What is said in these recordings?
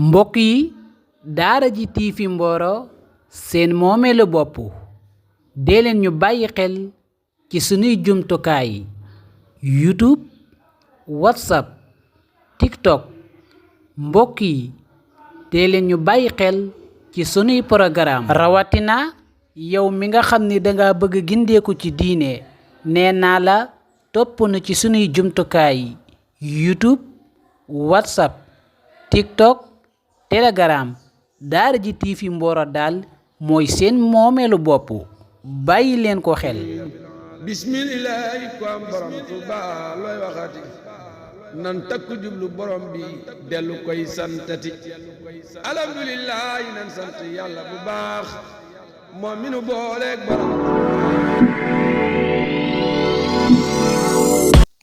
mbokk yi daara ji TV Mboro seen moomeelu bopp dee leen ñu bàyyi xel ci sunuy jumtukaay YouTube WhatsApp TikTok mbokk yi dee leen ñu bàyyi xel ci sunuy programme rawatina yow mi nga xam ni danga bëgg gindeeku ci diine nee naa la topp na ci sunuy jumtukaay YouTube WhatsApp TikTok Telegram daara ji TV Mboro daal mooy seen moomeelu bopp bàyyi leen ko xel. bismillaahi ko am borom Tuuba looy waxati nan takku jublu borom bi dellu koy santati alhamdulillaahi nan sant yàlla bu baax moom mi nu booleeg borom.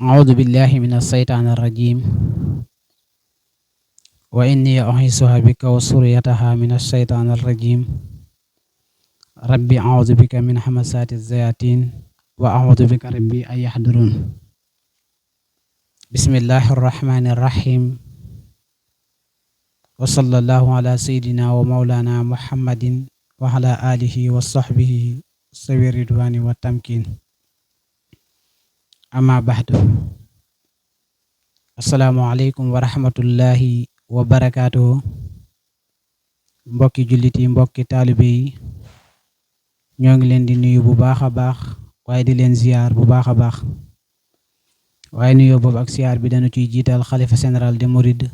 A'uudu billaahi mina saytaani rajiim wa inni u'iizuha bika wa suriyataha mina shaytaani rajiim rabbi a'uudu bika min hamazaati zayaatiin wa a'uudu bika rabbi an yahduruun bismillaahi rahmaani rahiim wa sallallaahu ala sayyidina wa mawlaana muhammadin wa ala aalihi wa sahbihi sawi ridwaani wa tamkiin amma ba'du assalaamu aleykum wa rahmatullaahi wa barakaatu mbokki jullit yi mbokki taalibe yi ñoo ngi leen di nuyu bu baax a baax waaye di leen ziyaar bu baax a baax waaye nuyoo boobu ak ziyaar bi dañu ciy jiital xalifa général de Mouride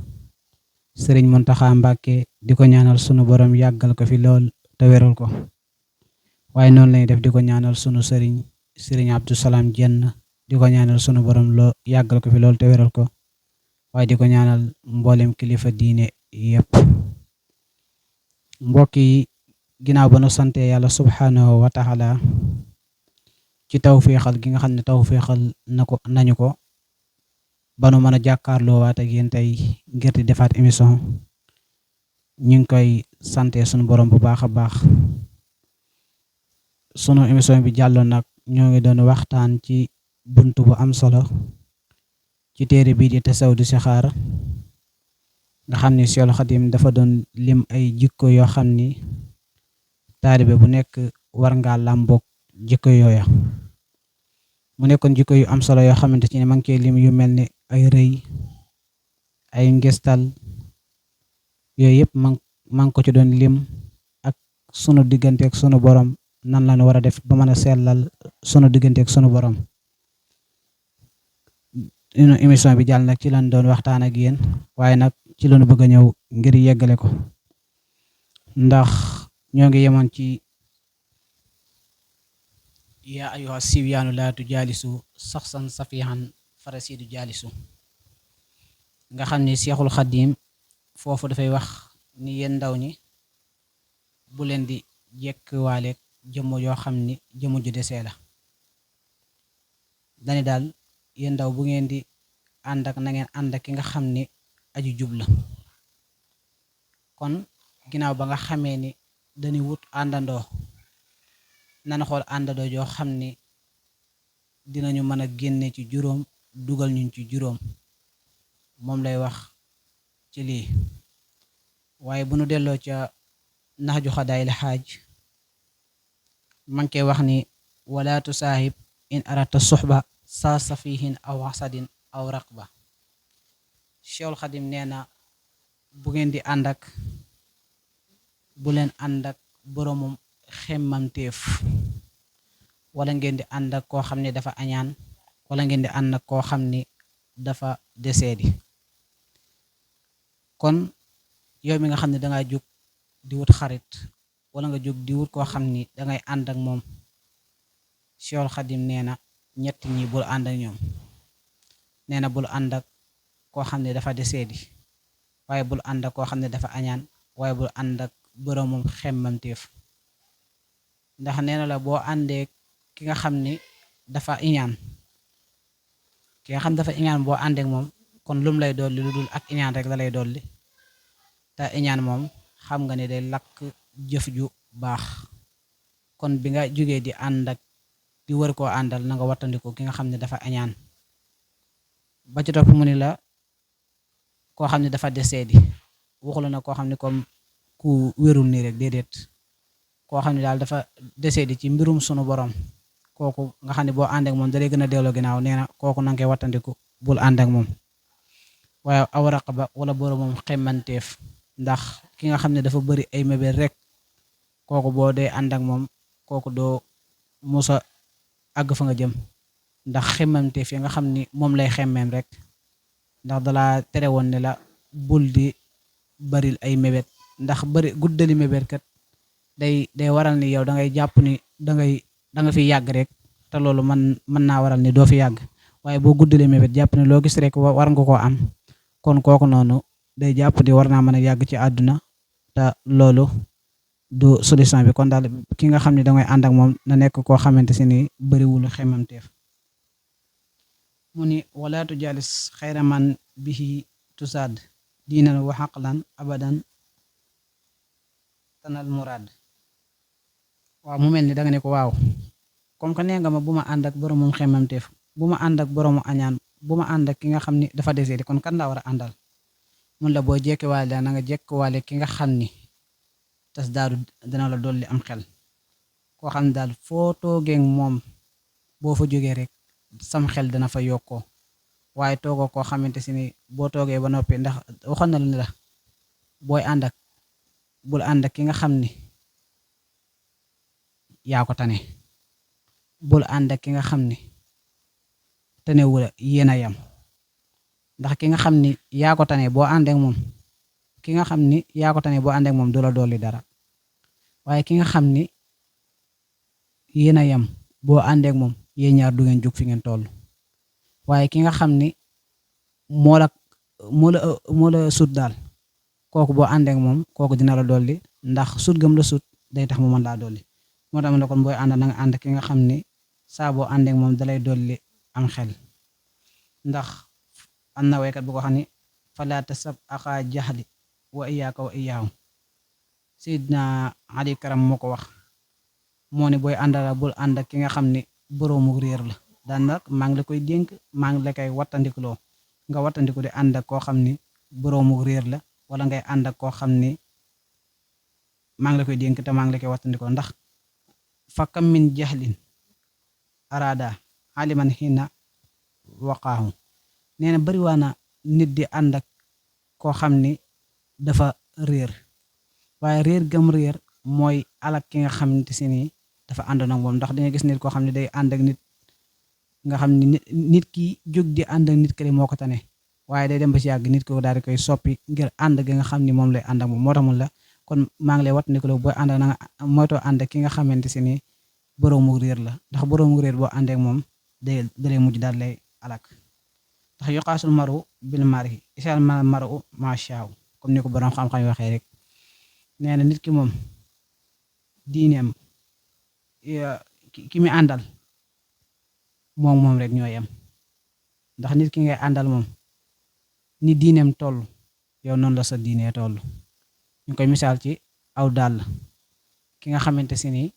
sëriñ Muntaxa Mbàkke di ko ñaanal sunu borom yàggal ko fi lool te wéral ko waaye noonu lañuy def di ko ñaanal sunu sëriñ Abdou Salam Jenn di ko ñaanal sunu borom loo yàggal ko fi lool te wéral ko waaye di ko ñaanal mboolem kilifa diine yépp mbokk yi ginnaaw ba nu sante yàlla subhanahu wa taala ci tawféexal gi nga xam ne tawféexal nañu ko ba nu mën a jàkkaarloo waat ak yéen tey ngir di defaat émission ñu ngi koy sante sunu borom bu baax a baax sunu émission bi jàlloon nag ñoo ngi doon waxtaan ci buntu bu am solo ci téere bii di Tasawudu Sixaar nga xam ni Seexul Xadiim dafa doon lim ay jikko yoo xam ni taalibe bu nekk war ngaa làmboog jikko yooya mu nekkoon jikko yu am solo yoo xamante ci ne ma ngi koy lim yu mel ni ay rëy ay ngistal yooyu yëpp ma ngi ko ci doon lim ak sunu diggante ak sunu borom nan lañu war a def ba mën a sellal sunu diggante ak sunu borom. Émission bi jàll nag ci lañ doon waxtaan ak yéen waaye nag ci lañu bëgg a ñëw ngir yeggale ko ndax ñoo ngi yemoon ci yaa ayyuha sibyaanu laa tujaalisu saxsan safihan farasidu jaalisu nga xam ni Seexul Xadiim foofu dafay wax ni yéen ndaw ñi bu leen di jekkwaaleeg jëmm yoo xam ni jëmm ju desee la dani daal yéen ndaw bu ngeen di ànd ak na ngeen ànd ak ki nga xam ni aju jub la kon ginnaaw ba nga xamee ni dañuy wut àndandoo nana xool àndandoo joo xam ni dinañu mën a génne ci juróom dugal ñun ci juróom moom lay wax ci lii waaye bu nu delloo ca nax ju xadaayil xaaj man koy wax ni wala tusaahib in arata suxba saa safihin aw hasadin aw raqba Seexul Xadiim nee na bu ngeen di ànd ak bu leen ànd ak boromum xemmamteef wala ngeen di ànd ak koo xam ne dafa añaan wala ngeen di ànd ak koo xam ni dafa deseedi kon yow mi nga xam ne dangay jóg di wut xarit wala nga jóg di wut koo xam ni dangay ànd ak moom Seexul Xadiim nee na ñett ñi bul ànd ak ñoom nee na bul ànd ak koo xam ne dafa deseedi waaye bul ànd ak koo xam ne dafa añaan waaye bul ànd ak boromum xemmamteef ndax nee na la boo àndee ki nga xam ni dafa iñaan ki nga xam dafa iñaan boo àndeek moom kon lum lay dolli lu dul ak iñaan rek la lay dolli te iñaan moom xam nga ne day lakk jëf ju baax kon bi nga jógee di ànd ak di wër koo àndal na nga wattandiku ki nga xam ne dafa añaan ba ci topp mu ni la koo xam ne dafa deseedi waxula na koo xam ne comme ku wérul nii rek déedéet koo xam ne daal dafa desee di ci mbirum sunu borom kooku nga xam ne boo ànd ak moom dalay gën a delloo ginnaaw nee na kooku na nga koy wattandiku bul ànd ak moom. waaye aw raqaba wala borom moom xemmanteef ndax ki nga xam ne dafa bëri ay mébét rek kooku boo dee ànd ak moom kooku doo musa àgg fa nga jëm ndax xemmanteef yi nga xam ni moom lay xemmeem rek ndax dalaa tere woon ne la bul di baril ay mébét ndax bëri guddali mébét kat day waral ni yow da ngay jàpp ni da nga fi yàgg rek te loolu mën naa waral ni doo fi yàgg waaye boo guddalee mébét jàpp ne loo gis rek war nga koo am kon kooku noonu day jàpp di war naa mën a yàgg ci àdduna te loolu du solution bi kon daal ki nga xam ne dangay ànd ak moom na nekk koo xamante si ni bëriwul xemamteef. mu ni wala tujalis xayra man bihi tusaad diinan wa xaqlan abadan tanal muraad. waaw mu mel ni danga ne ko waaw comme que nee nga ma bu ma ànd ak boromum xemamteef bu ma ànd ak boromu añaan bu ma ànd ak ki nga xam ni dafa desee di kon kan laa war a àndal mun la boo jekkiwaale daal na nga jekkiwaale ki nga xam ni tas daadu dina la dolli am xel koo xam ne daal foo toogee moom boo fa jógee rek sam xel dana fa yokkoo waaye toogoo koo xamante si ni boo toogee ba noppi ndax waxoon na la ne la booy ànd ak bul ànd ak ki nga xam ni yaa ko tane bul ànd ak ki nga xam ni tanewula yéen a yam ndax ki nga xam ni yaa ko tane boo ànd ak moom ki nga xam ni yaa ko tane boo ànd ak moom du la dolli dara waaye ki nga xam ni yéen a yam boo ànd ak moom yéen ñaar du ngeen jóg fi ngeen toll waaye ki nga xam ni moo la sut daal kooku boo ànd ak moom kooku dina la dolli ndax sut gëm la sut day tax mu mën laa dolli moo tax ma ne kon booy ànd na nga ànd ki nga xam ni saa boo ànd ak moom dalay dolli am xel ndax am na waykat bu ko xam ni fala tasab axaa jaxli wa iyaaka wa iyaahu Seydina Ali Karam moo ko wax moo ne booy àndala bul ànd ak ki nga xam ni boroomu réer la daan nag maa ngi la koy dénk maa ngi la koy wattandikuloo nga wattandiku di ànd ak koo xam ni boroomu réer la wala ngay ànd ak koo xam ni maa ngi la koy dénk te maa ngi la koy wattandikoo ndax fa kam min jaxlin arada aliman xina waqaahu nee na bariwaana nit di ànd ak koo xam ni dafa réer waaye réer gëm réer mooy alak ki nga xamante si nii dafa ànd nag moom ndax danga gis nit koo xam ne day ànd ak nit nga xam ni nit ki jóg di ànd ak nit kële moo ko tane waaye day dem ba ci yàgg nit ko daal di koy soppi ngir ànd gi nga xam ni moom lay ànd ak moom moo tax mun la kon maa ngi lay wattandiku booy ànd ak na nga moytoo ànd ak ki nga xamante si nii boroomu réer la ndax boroomu réer boo ànd ak moom dalay mujj daal lay alak ndax yoqaasul maru bil mari isal maru mashaaw comme ni ko borom xam-xam yi waxee rek nee na nit ki moom diineem ki mi àndal moom rek ñoo yem ndax nit ki ngay àndal moom ni diineem toll yow noonu la sa diinee toll ñu koy misaal ci aw dàll ki nga xamante si ni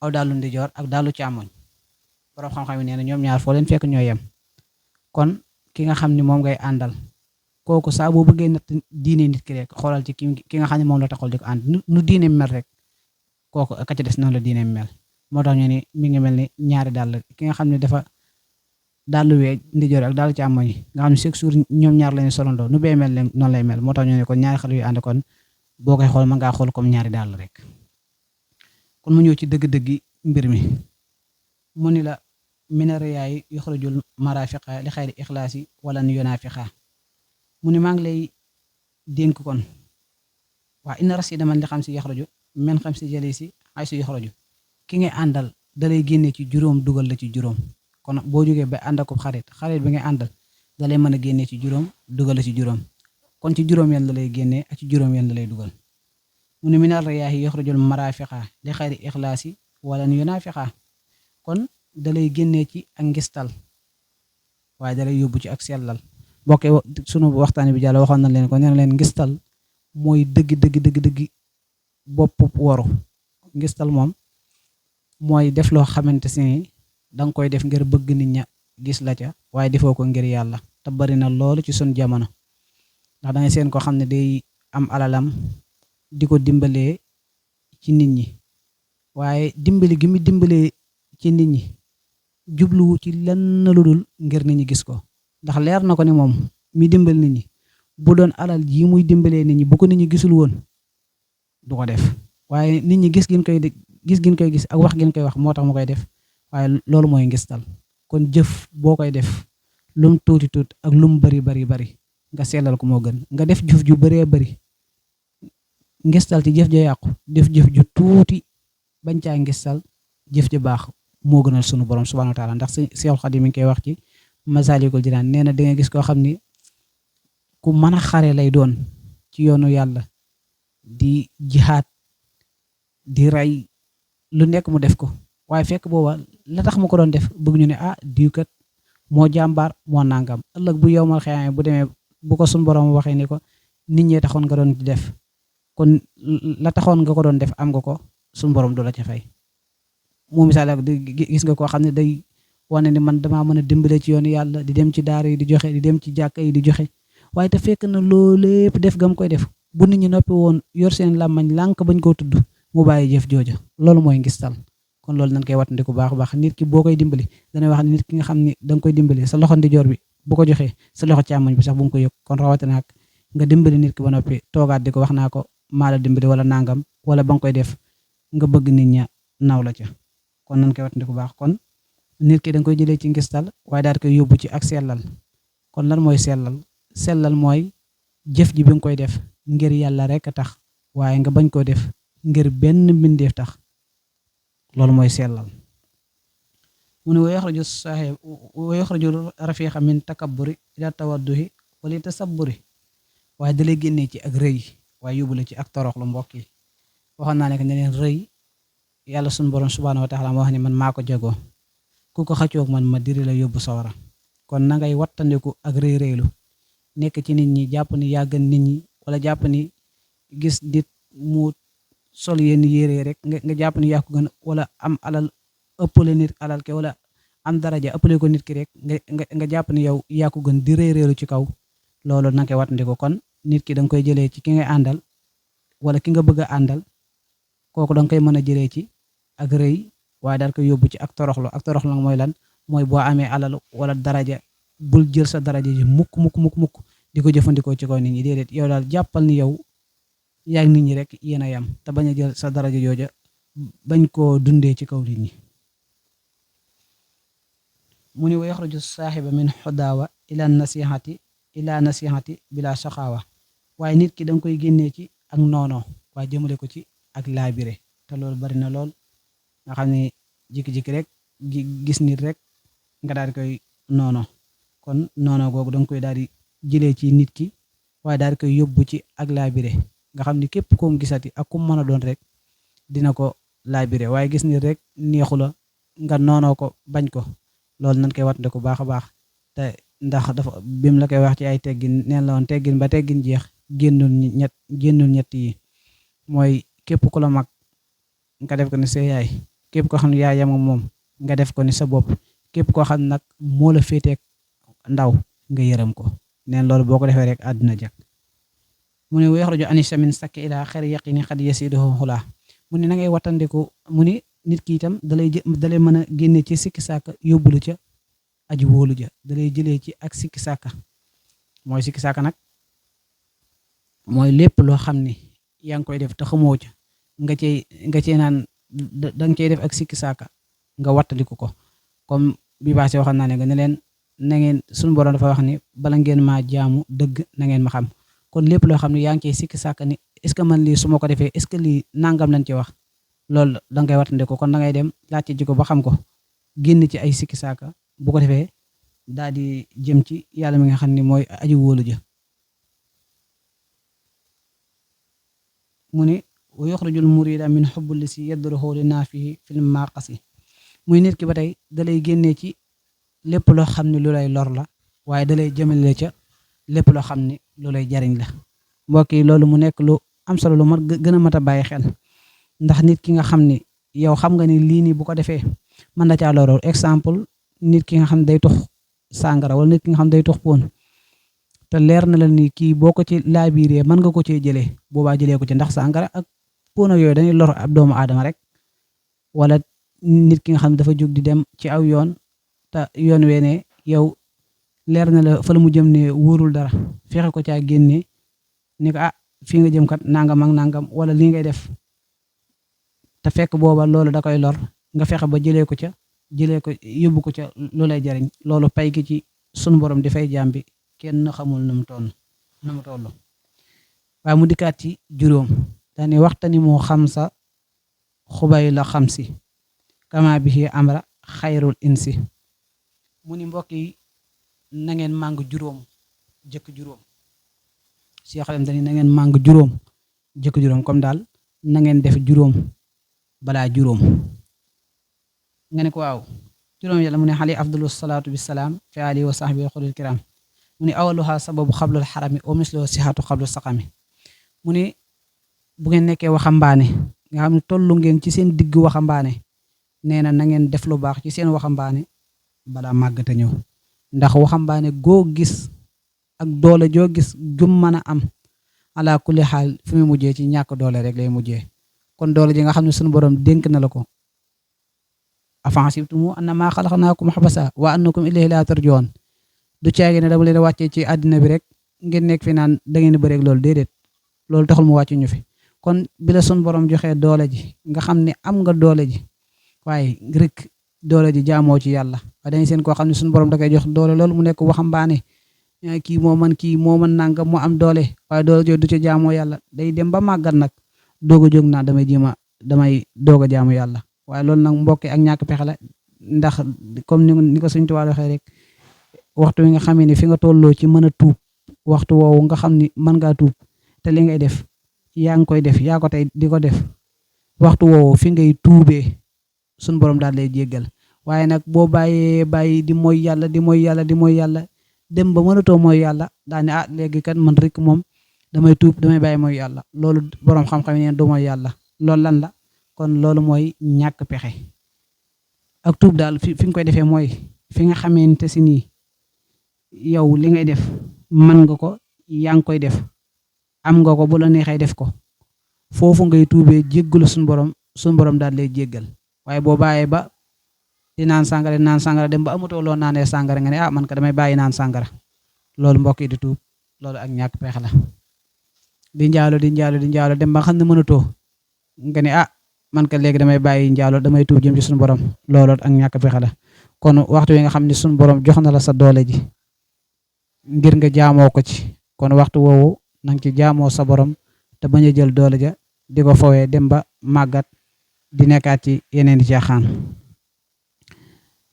aw dàllu ndijoor ak dàllu càmmoñ borom xam-xam yi nee na ñoom ñaar foo leen fekk ñoo yem kon ki nga xam ni moom ngay àndal kooku saa boo bëggee natt diine nit ki rek xoolal ci ki nga xam ne moom la taxul di ko ànd nu diine mel rek kooku ka ca des noonu la diine mel moo tax ñu ni mi ngi mel ni ñaari dàll ki nga xam ne dafa dàllu wee ndijoor ak dàllu càmmoñ yi nga xam ne chaque jour ñoom ñaar lañu solondoo nu bee mel noonu lay mel moo tax ñu ne kon ñaari xale yu ànd kon boo koy xool mën ngaa xool comme ñaari dàll rek kon mu ñëw ci dëgg-dëggi mbir mi mu ni la mina riyaay yuxrajul marafiqa li xayri ixlaasi wala nu yonafiqa mu ni maa ngi lay dénk kon waa inna rasida man li xam si yaxraju men xam si jëlee si ay si yaxraju ki ngay àndal dalay génne ci juróom dugal la ci juróom kon boo jógee ba ànd ak xarit bi ngay àndal dalay mën a génne ci juróom dugal la ci juróom kon ci juróom yeen la lay génnee ak ci juróom yeen la lay dugal mu ne minal riyaahi yaxrajul marafiqa li xayri ixlaasi wala nu yonafiqa kon dalay génnee ci ak ngistal waaye dalay yóbbu ci ak sellal bokke sunu waxtaan bi jàll waxoon na leen ko nee na leen ngistal mooy dëgg bopp waru ngistal moom mooy def loo xamante si ni danga koy def ngir bëgg nit ña gis la ca waaye defoo ko ngir yàlla te bari na loolu ci sun jamono ndax da ngay seen koo xam ne day am alalam di ko dimbalee ci nit ñi waaye dimbali gi mu dimbalee ci nit ñi jubluwu ci lenn lu dul ngir nit ñi gis ko ndax leer na ko ne moom mi dimbal nit ñi bu doon alal ji muy dimbalee nit ñi bu ko nit ñi gisul woon du ko def waaye nit ñi gis gin koy gis ak wax gin koy wax moo tax mu koy def waaye loolu mooy ngistal kon jëf boo koy def lum tuuti tuut ak lum bari nga sellal ko moo gën nga def jëf ju bëree bari ngistal ci jëf ja yàqu def jëf ju tuuti bañ caa ngistal jëf ja baax moo gënal sunu borom subhanahu wa taala ndax Seexul Xadiim mi ngi koy wax ci Masaalikul Jinaan nee na da nga gis koo xam ni ku mën a xare lay doon ci yoonu yàlla di jihaad di rey lu nekk mu def ko waaye fekk booba la tax mu ko doon def bëgg ñu ne diwkat moo jàmbaar moo nangam ëllëg bu yowmal xiyaame bu demee bu ko suñu borom waxee ni ko nit ñee taxoon nga doon di def kon la taxoon nga ko doon def am nga ko suñu borom du la ca fay mu misaal ak gis nga koo xam ne day wane ni man damaa mën a dimbale ci yoonu yàlla di dem ci daara yi di joxe di dem ci jàkka yi di joxe waaye te fekk na loolu lépp def gam koy def bu nit ñi noppi woon yor seen làmmañ lànk bañ koo tudd mu bàyyi jëf jooja loolu mooy ngistal kon loolu nañ koy wattandiku baax a baax nit ki boo koy dimbali danay wax nit ki nga xam ne da nga koy dimbali sa loxo ndijoor bi bu ko joxee sa loxo càmmoñ bi sax bu nga ko yëg kon rawatina ak nga dimbali nit ki ba noppi toogaat di ko wax naa ko maa la dimbali wala nangam wala ba nga koy def nga bëgg nit ña naw la ca kon nañ koy wattandiku baax kon nit ki da nga koy jëlee ci ngistal waaye daal koy yóbbu ci ak sellal kon lan mooy sellal mooy jëf ji bi nga koy def ngir yàlla rek a tax waaye nga bañ koo def ngir benn mbindeef tax loolu mooy sellal mu ne wa yaxraju rafiqa min takabburi ila tawadduhi wala tasabburi waaye dalay génnee ci ak rëy waaye yóbbu la ci ak toroxlu mbokk yi waxoon naa ne que ne leen rëy yàlla sunu borom subhanahu wa taala moo wax ne man maa ko jagoo ku ko xëccoog man ma diri la yóbbu sawara kon na ngay wattandiku ak rëy-rëylu nekk ci nit ñi jàpp ni yaa gën nit ñi wala jàpp ni gis nit mu sol yenn yére rek nga jàpp ni yaa ko gën wala am alal ëppale nit alal ke wala am daraja ëppale ko nit ki rek nga jàpp ni yow yaa ko gën di rëy-rëylu ci kaw loolu na nga koy wattandiku kon nit ki da nga koy jëlee ci ki ngay àndal wala ki nga bëgg a àndal kooku da nga koy mën a jëlee ci ak rëy waaye daal koy yóbbu ci ak toroxlu nag mooy lan mooy boo amee alal wala daraja bul jël sa daraja ji mukk di ko jëfandikoo ci kaw nit ñi déedéet yow daal jàppal ni yow yaa nit ñi rek yéen a yam te bañ a jël sa daraja jooja bañ koo dundee ci kaw nit ñi mu ni wa yaxruju saaxiba min xudaawa ila nasihati bila saxaawa waaye nit ki da nga koy génnee ci ak noonoo waaye jëmale ko ci ak laabire te loolu bari na lool nga xam ne jikki-jikki rek gis nit rek nga daal di koy noono kon noono googu da nga koy daal di jëlee ci nit ki waaye daal di koy yóbbu ci ak laabire nga xam ni képp koom gisati ak kum mën a doon rek dina ko laabire waaye gis nit rek neexu la nga noonoo ko bañ ko loolu nañ koy watnde ko baax a baax te ndax dafa bim la koy wax ci ay teggin neen la woon teggin ba teggin jeex génnul ñett yi mooy képp ku la mag nga def ko ni sa yaay képp koo xam ne yaa yam moom nga def ko ni sa bopp képp koo xam ne nag moo la féeteeg ndaw nga yërëm ko neen loolu boo ko defee rek àdduna jag mu ne yaxruju anisha min sakki ila xeri yaqini xad yasiduhu xulaa mu ne na ngay wattandiku mu ne nit ki itam dalay mën a génne ci sikki sàkka yóbbulu ca aji wóolu ja dalay jëlee ci ak sikki sàkka mooy sikki sàkka nag mooy lépp loo xam ne yaa ngi koy def te xamoo ca nga cey naan danga cey def ak sikki sàkka nga wattandiku ko comme bi baase waxoon naa ne nga ne leen na ngeen suñu borom dafa wax ni bala ngeen maa jaamu dëgg na ngeen ma xam kon lépp loo xam ne yaa ngi cey sikki sàkka ni est-ce que man lii su ma ko defee est-ce que lii nangam lañ ci wax loolu danga koy wattandiku kon da ngay dem laajte ji ko ba xam ko génn ci ay sikki sàkka bu ko defee daal di jëm ci yàlla mi nga xam ne mooy aji wóolu ja mu ni wa yuxrijul murida min xubbu li si yadruhu li naafihi fil maqasi muy nit ki ba tey dalay génnee ci lépp loo xam ne lu lay lor la waaye dalay jëmale ca lépp loo xam ne lu lay jariñ la mbokk yi loolu mu nekk lu am solo lu mat gën a mat a bàyyi xel ndax nit ki nga xam ni yow xam nga ni lii nii bu ko defee mën na caa loroo exemple nit ki nga xam ne day tux sàngara wala nit ki nga xam ne day tux poon te leer na la ni kii boo ko ci laabiiree mën nga ko cee jëlee boobaa jëlee ko ci ndax sàngara ak pono yooyu dañuy lor ab doomu aadama rek wala nit ki nga xam ne dafa jóg di dem ci aw yoon te yoon wee ne yow leer na la fa la mu jëm ne wóorul dara fexe ko caa génne ni ko fii nga jëm kat nangam ak nangam wala lii ngay def te fekk booba loolu da koy lor nga fexe ba jëlee ko yóbbu ko ca lu lay jariñ loolu pay gi ci sunu borom di fay jaam bi kenn xamul nu mu toll waaye mu dikkaat ci juróom daani waxtani moo xam sa xubay la xam si kama bihi amra xayrul insi mu ni mbokk yi na ngeen màng juróom jëkk juróom si xalem dani na ngeen màng juróom jëkk juróom comme daal na ngeen def juróom balaa juróom nga ne ko waaw juróom yàlla mu ne xale afdalu salaatu bisalaam fi alihi wa sahbihi xulil kiram mu ni awaluha sababu xablul xarami wa mislu sihatu xablu saqami mu ni bu ngeen nekkee waxambaane nga xam ne tollu ngeen ci seen digg waxambaane nee na ngeen def lu baax ci seen waxambaane balaa màggate ñëw ndax waxambaane goo gis ak doole joo gis jum mën a am ala kulli xaal fi mu mujjee ci ñàkk doole rek lay mujjee kon doole ji nga xam ne suñu borom dénk na la ko afansibtumu annamaa xalaqnaakum xabasa wa annakum ilayhi laa tarji'uun du caagi ne dama leen a wàccee ci àddina bi rek ngeen nekk fi naan da ngeen di bëreeg loolu déedéet loolu taxul mu wàcc ñu fi kon bi la suñu borom joxee doole ji nga xam ne am nga doole ji waaye rek doole ji jaamoo ci yàlla waaye dañu seen koo xam ne suñu borom da koy jox doole loolu mu nekk waxambaane kii moo mën nangam moo am doole waaye doole jooju du ca jaamoo yàlla day dem ba màggat nag doog a jóg naa damay doog a jaamu yàlla waaye loolu nag mbokk ak ñàkk pexe la ndax comme ni ko Sëñ Tuubaa waxee rek waxtu wi nga xamee ne fi nga tolloo ci mën a tuub waxtu woowu nga xam ni mën ngaa tuub te li ngay def yaa ngi koy def yaa ko tey di ko def waxtu woowu fi ngay tuubee suñ borom daal lay jéggal waaye nag boo bàyyi di mooy yàlla dem ba mënatoo mooy yàlla daal ne léegi kat man rek moom damay tuub damay bàyyi mooy yàlla loolu borom xam-xam yi neen du mooy yàlla loolu lan la kon loolu mooy ñàkk pexe ak tuub daal fi nga koy defee mooy fi nga xamante si nii yow li ngay def mën nga ko yaa ngi koy def am nga ko bu la neexee def ko foofu ngay tuubee jéggalu suñu borom daal lay jéggal waaye boo bàyyee ba di naan sàngara dem ba amatoo loo naanee sàngara nga ne man ka damay bàyyi naan sàngara loolu mbokk yi di tuub loolu ak ñàkk pexe la di njaalo dem ba nga xam ne mënatoo nga ne man ka léegi damay bàyyi njaalo damay tuub jëm ci suñu borom loolu ak ñàkk pexe la kon waxtu wi nga xam ne suñu borom jox na la sa doole ji ngir nga jaamoo ko ci kon waxtu woowu na nga ci jaamoo sa borom te bañ a jël doole ja di ko fowee dem ba màggat di nekkaat ci yeneen di caaxaan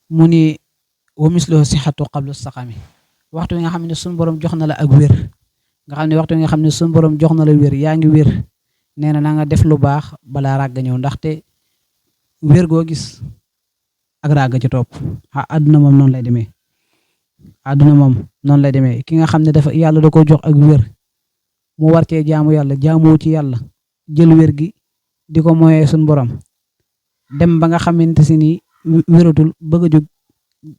mu ni wa mislu sihatu qablu saqami waxtu wi nga xam ne suñu borom jox na la ak wér nga xam ne waxtu wi nga xam ne suñu borom jox na la wér yaa ngi wér nee na nga def lu baax balaa ràgg ñëw ndaxte wér goo gis ak ràgg ci topp àdduna moom noonu lay demee ki nga xam ne dafa yàlla da ko jox ak wér mu war cee jaamu yàlla jaamoo ci yàlla jël wér gi di ko moyee suñu borom dem ba nga xamante si ni wératul bëgg a jóg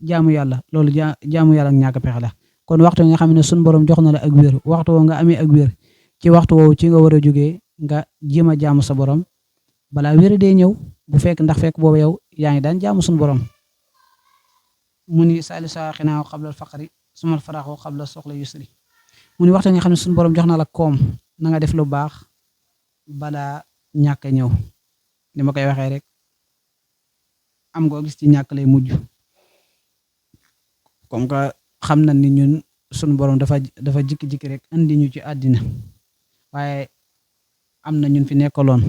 jaamu yàlla loolu jaamu yàlla ak ñàkk pexe la kon waxtu nga xam ne suñu borom jox na la ak wér waxtu woo nga amee ak wér ci waxtu woowu ci nga war a jógee nga jéem a jaamu sa borom balaa wér dee ñëw bu fekk boobu yow yaa ngi daan jaamu suñu borom mu ni salisa xinaaw xablal faqri sumal faraxoo xabla soxla yusri mu ni waxtu nga xam ne suñu borom jox na la koom na nga def lu baax balaa ñàkk a ñëw ni ma koy waxee rek am ngoo gis ci ñàkk lay mujj comme que xam na ni ñun suñu borom dafa jikki-jikki rek andi ñu ci àddina waaye am na ñun fi nekkaloon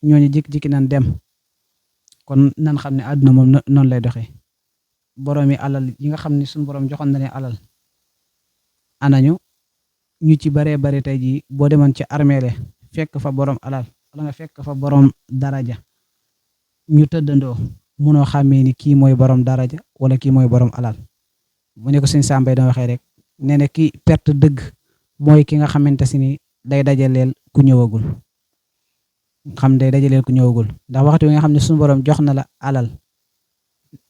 ñooñu jikki-jikki nan dem kon nan xam ne àdduna moom noonu lay doxee boroomi alal yi nga xam ne suñu borom joxoon na ne alal anañu ñu ci baree bari tey jii boo demoon ci armeele fekk fa borom alal wala nga fekk fa borom daraja ñu tëddandoo munoo xàmmee ni kii mooy borom daraja wala kii mooy borom alal bu ne ko suñ sàmbay da waxee rek nee na ki perte dëgg mooy ki nga xamante si ni day dajaleel ku ñëwagul ndax waxtu wi nga xam ne suñu borom jox na la alal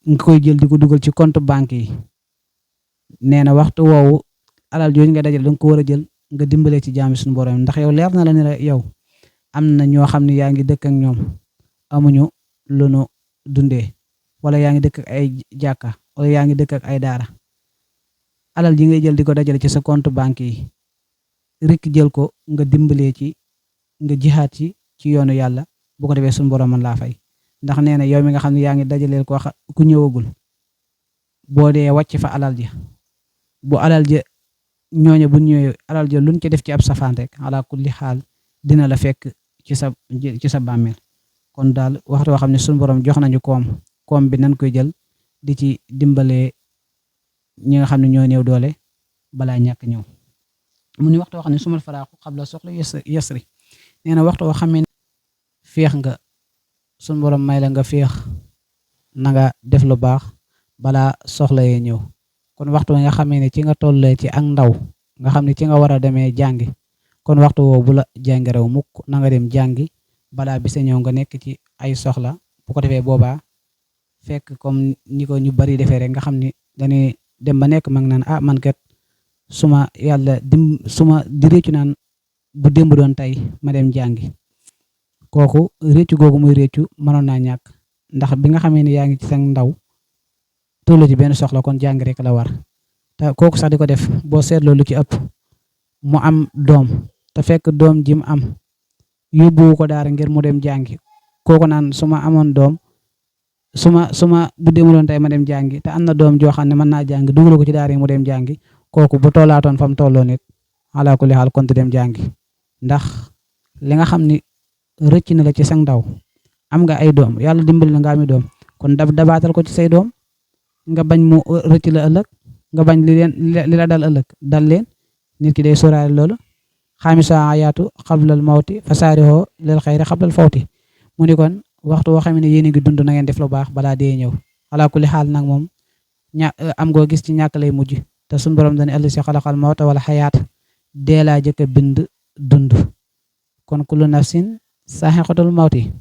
nga koy jël di ko dugal ci compte banque yi nee na waxtu woowu alal jooju nga dajale danga ko war a jël nga dimbalee ci jaami suñu borom ndax yow leer na la ne la yow am na ñoo xam ne yaa ngi dëkk ak ñoom amuñu lu nu dundee wala yaa ngi dëkk ak ay jàkka wala yaa ngi dëkk ak ay daara alal ji ngay jël di ko dajale ci sa compte banque yi rek jël ko nga dimbalee ci nga jihaat ci yoonu yàlla bu ko defee suñu borom mën laa fay ndax nee na yow mi nga xam ne yaa ngi dajaleel ku ñëwagul boo dee wàcc fa alal ja bu alal ja ñooñu bu ñëwee alal ja luñ ci def ci ab safaan rek ala kulli xaal dina la fekk ci sa bàmmeel kon daal waxtu woo xam ne suñu borom jox nañu koom bi nañ koy jël di ci dimbalee ñi nga xam ne ñoo néew doole balaa ñàkk ñëw mu ni waxtu woo xam ne sumal faraaxu xabla soxla yasri nee na waxtu woo xam ne féex nga suñu borom may la nga féex na nga def lu baax balaa soxla yee ñëw kon waxtu nga xamee ne ci nga tollee ci ak ndaw nga xam ne ci nga war a demee jàngi kon waxtu woo bu la jàngi rew mukk na nga dem jàngi balaa bisa ñëw nga nekk ci ay soxla bu ko defee boobaa fekk comme ni ko ñu bari defee rek nga xam ni dañuy dem ba nekk mag naan man kat suma yàlla suma di réccu naan bu démb doon tey ma dem jàngi kooku réccu googu muy réccu mënoon naa ñàkk ndax bi nga xamee ne yaa ngi ci sa ndaw tollu ci benn soxla kon jàng rek la war te kooku sax di ko def boo seetloo lu ci ëpp mu am doom te fekk doom ji mu am yóbbuwu ko daara ngir mu dem jàngi kooku naan su ma amoon doom su ma bu démb doon tey ma dem jàngi te am na doom joo xam ne mën naa jàngi dugal ko ci daara yi mu dem jàngi kooku bu tollaatoon fa mu tolloo nit ala kulli xaal kon dem jàngi ndax li nga xam ni rëcc na la ci sa ndaw am nga ay doom yàlla dimbali la nga ami doom kon dabaatal ko ci say doom nga bañ mu rëcc la ëllëg nga bañ li la dal ëllëg dal leen nit ki day sóoraale loolu xaamisa ayaatu xablal mawti fasaarihoo lil xayri xablal fawti mu ni kon waxtu woo xam ne yéen a ngi dund na ngeen def lu baax balaa dee ñëw ala kulli xaal nag moom am goo gis ci ñàkk lay mujj te suñu borom dañuy àll si xalaqal mawta wala xayaat dee laa jëkk a bind dund kon kullu nafsin saaxiqatul mawti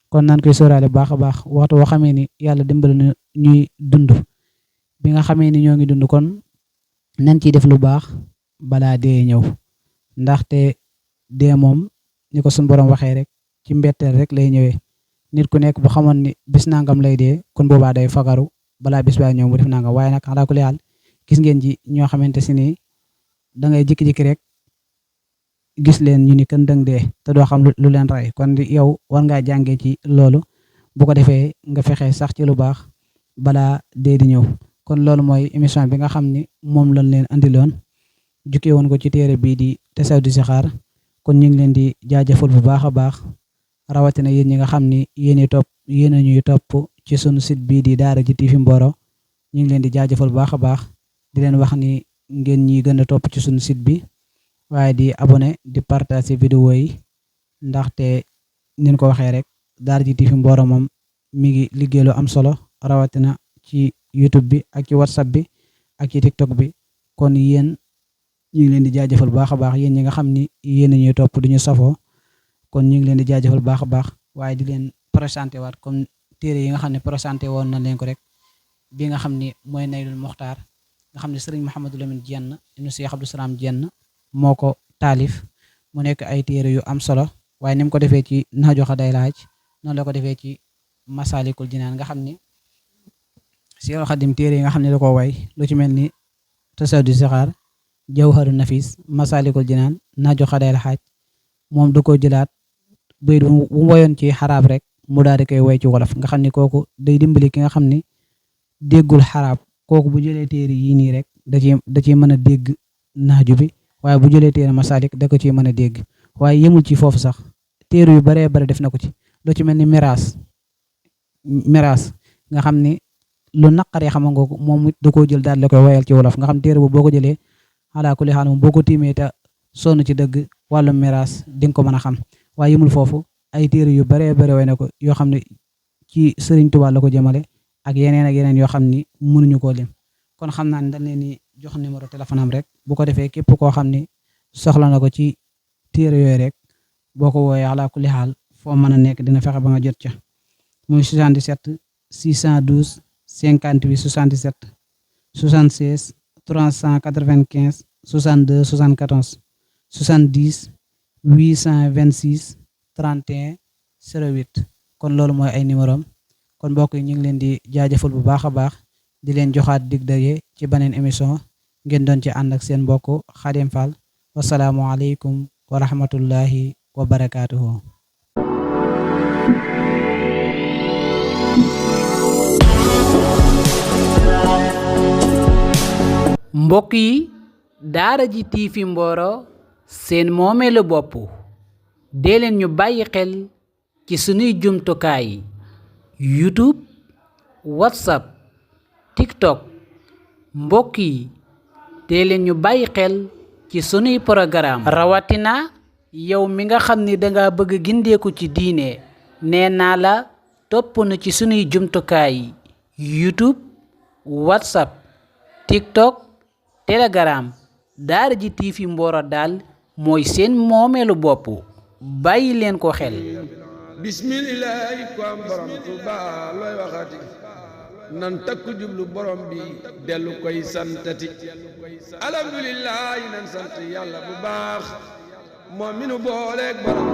kon nan koy sóoraale baax a baax waxtu woo xamee ni yàlla dimbali na ñuy dund bi nga xamee ni ñoo ngi dund kon nan ciy def lu baax balaa dee ñëw ndaxte dee moom ni ko suñu borom waxee rek ci mbetteel rek lay ñëwee nit ku nekk bu xamoon ni bis nangam lay dee kon boobaa day fagaru balaa bis baa ñëw mu def nangam waaye nag alaa kulli haal gis ngeen ji ñoo xamante si ni da ngay jékki-jékki rek gis leen ñu ni kën dëng dee te doo xam lu leen rey kon yow war ngaa jàngee ci loolu bu ko defee nga fexe sax ci lu baax balaa dee di ñëw kon loolu mooy émission bi nga xam ni moom lañ leen andiloon jukkee woon ko ci téere bii di Tasawudu Sixaar kon ñu ngi leen di jaajëfal bu baax a baax rawatina yéen ñi nga xam ni yéen a ñuy topp ci sunu site bii di Daara J TV Mboro ñu ngi leen di jaajëfal bu baax a baax di leen wax ni ngeen ñi gën a topp ci sunu site bi waaye di abonné di partager vidéo yi ndaxte nin ko waxee rek Daara J TV Mboro moom mi ngi liggéey lu am solo rawatina ci YouTube bi ak ci WhatsApp bi ak ci TikTok bi kon yéen ñu ngi leen di jaajëfal bu baax a baax yéen ñi nga xam ni yéen a ñuy topp du ñu safoo kon ñu ngi leen di jaajëfal bu baax a baax waaye di leen présenté waat comme téere yi nga xam ne présenté woon na leen ko rek bi nga xam ni mooy Naylul Muxtaar nga xam ne sëriñ Mouhamadou Lamine Diène ibnu Cheikh Abdou Salam Diène moo ko taalif mu nekk ay téere yu am solo waaye ni mu ko defee ci Nahju Qadaa'il Haaj noonu la ko defee ci Masaalikul Jinaan nga xam ni Seexul Xadim téere yi nga xam ne da ko way lu ci mel ni Tasawudu Sixaar Jawharu Nafis Masaalikul Jinaan Nahju Qadaa'il Haaj moom da ko jëlaat bayit bu mu woyoon ci xaraab rek mu daal di koy woy ci wolof nga xam ni kooku day dimbali ki nga xam ni déggul xaraab kooku bu jëlee téere yii nii rek da ciy mën a dégg naaju bi waaye bu jëlee téere Masaalik da ko ciy mën a dégg waaye yemul ci foofu sax téere yu baree bare def na ko ci lu ci mel ni miraas nga xam ni lu naqaree xam nga ko moom da koo jël daal di koy woyal ci wolof nga xam téere bu boo ko jëlee alaa kulli xaal moom boo ko tiimee te sonn ci dëgg wàllu miraas di nga ko mën a xam waaye yemul foofu ay téere yu baree bare way na ko yoo xam ne ci Sëriñ Tuubaa la ko jëmale ak yeneen yoo xam ni mënuñu koo lim kon xam naa ne dañ leen di jox numéro téléphone am rek bu ko defee képp koo xam ni soxla na ko ci téere yooyu rek boo ko wooyee alaa kulli xaal foo mën a nekk dina fexe ba nga jot ca muy 77 612 58 77 76 395 62 74 70 826 31 08 kon loolu mooy ay numéro am kon mbokk yi ñu ngi leen di jaajëfal bu baax a baax di leen joxaat dig daje ci beneen émission ngeen doon ci ànd ak seen mbokk Khadim Fall wasalaamualeykum wa rahmatullahi wa barakaatuhu. mbokk yi daara ji TV Mboro seen moomeelu bopp dee leen ñu bàyyi xel ci sunuy jumtukaay YouTube WhatsApp TikTok mbokk yi dee leen ñu bàyyi xel ci sunuy programme rawatina yow mi nga xam ni danga bëgg gindeeku ci diine nee naa la topp na ci sunuy jumtukaay YouTube WhatsApp TikTok Telegram daara ji TV Mboro daal mooy seen moomeelu bopp bàyyi leen ko xel. bismillaahi ko am borom Tuuba looy waxati nan takku jublu borom bi dellu koy santati alhamdulillaahi nan sant yàlla bu baax moom mi nu booleeg borom